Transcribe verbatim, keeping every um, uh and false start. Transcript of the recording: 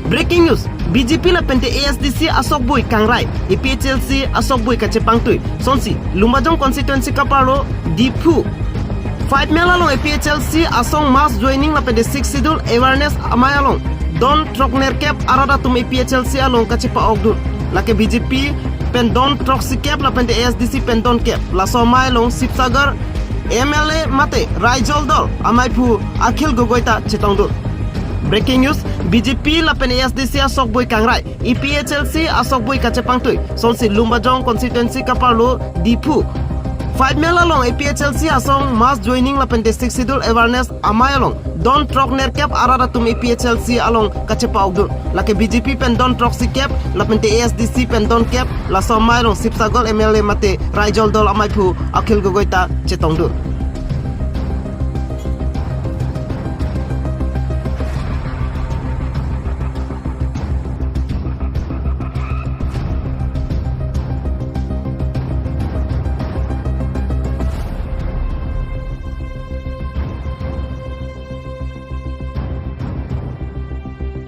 Breaking news, B J P lapente A S D C asokboi kangrai, A P H L C asokboi kachepangtui sonsi Lumbajong constituency kaparlo Diphu five mile along A P H L C asong mass joining lapente Sixth Schedule awareness amei along don throknerkep arat atum A P H L C along kachepa-okdun. Lake B J P pen don throksikep lapente A S D C pen don kep. Laso amei along Sibsagar M L A mate Raijol dol amaiphu Akhil Gogoi ta chetongdun. Breaking news, B J P lapen A S D C asokboi kangrai, A P H L C asokboi kachepangtui sonsi Lumbajong constituency kaparlo Diphu five mile along A P H L C asong mass joining lapente Sixth Schedule awareness amei along don throknerkep arat atum A P H L C along kachepa-okdun. Lake B J P pen don throksikep lapente A S D C pen don kep. Laso amei along Sibsagar M L A mate Raijol dol amaiphu Akhil Gogoi ta chetongdun.